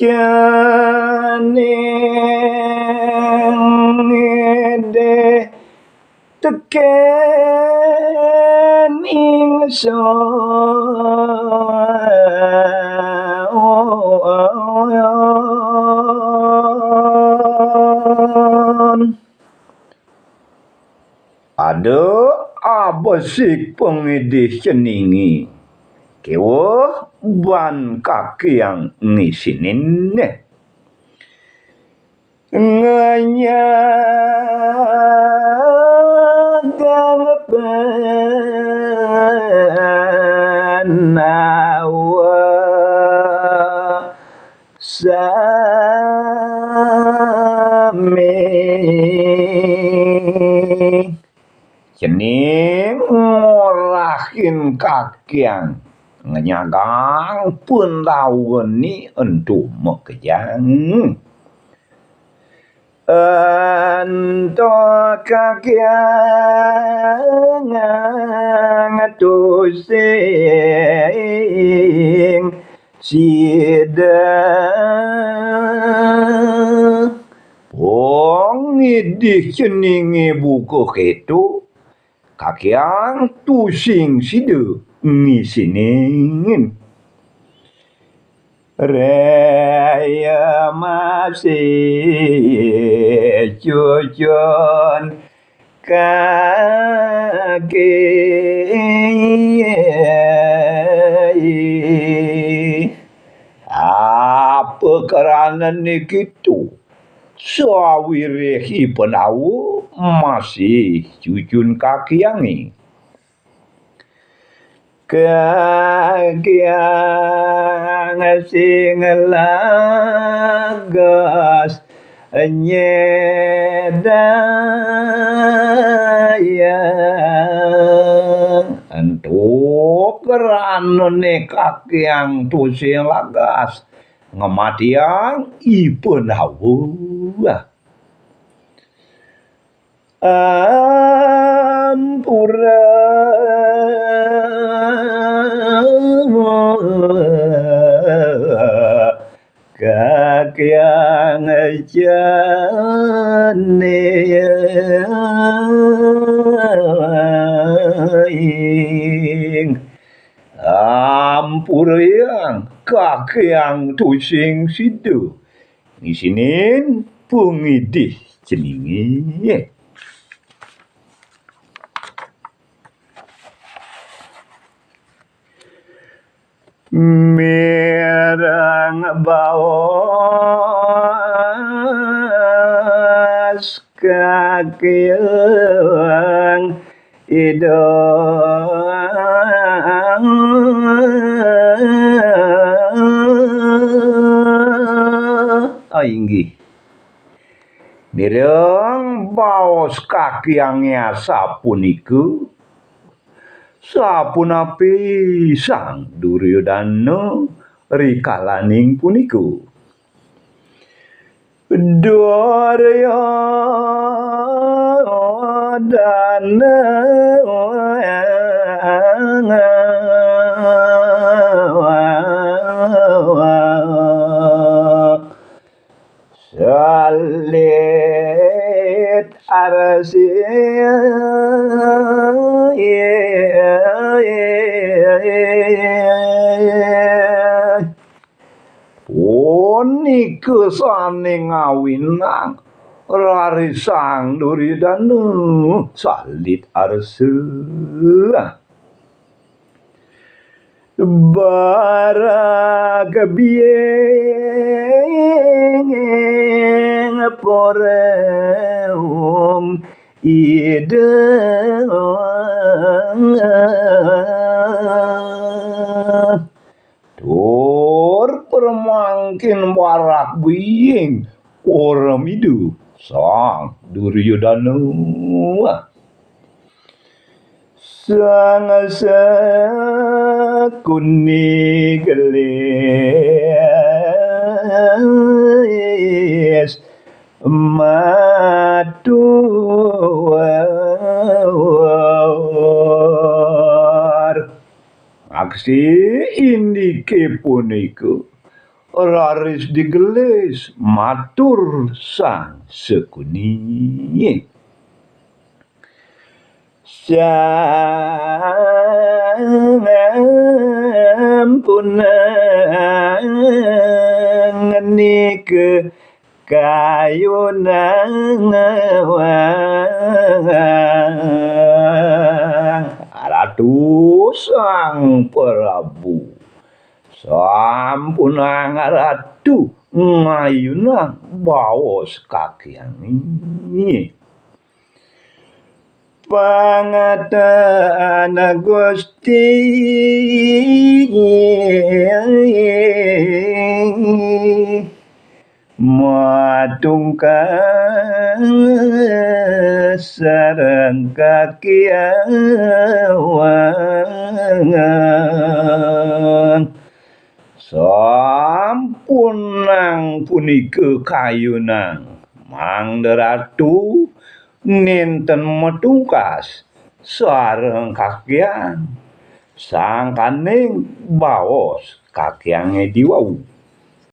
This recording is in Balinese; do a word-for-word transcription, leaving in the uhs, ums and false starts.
Déning Ida tekén ingsun. Ada abesik pangidih ceningé, kéweh ban kakiang ngisinin. Ngenyagang panawa sami. Cening ngorahin kakiang, ngenyagang pun lawan ni ento makejang. Ento kakiang tusing sida. Pong ngidih ceningé buka kéto, kakiang tusing sida ngisinin. Raya masih cucun kaki. Apa karana niki tu? Sawiréh I Pandawa masih cucun kakiangé. Kakiang sing lagas nyedayang. Ento kranané kakiang tusing lagas ngamatiang I Pandawa. Ampura kakiang cening. Ampurayang kakiang tusing sida ngisinin pangidih ceningé. Mireng baos kakiang Ida. Ah, inggih. Mireng baos kakiangé asapunika, sapunapi Sang Duryodana rikalaning punika? Duryodana salit arsi. Punika sané ngawinang rarisang Duryodana salit arsa. Barakabiing porong Ida. Tur pramangkin barak biing porong Ida Sang Duryodana. Sang Sakuni gelis matur. Aksi indiké punika raris digelis matur Sang Sekuni. Sampunang nike kayunang wang. Ratu Sang Prabu, sampunang Ratu ngayunang baos kakiange. Pangatan Gusti matungkas sareng kakiawang. Sampunang punika kayunang, mangda Ratu nenten matungkas sareng kakiang sangkaning baos kakiange diwau.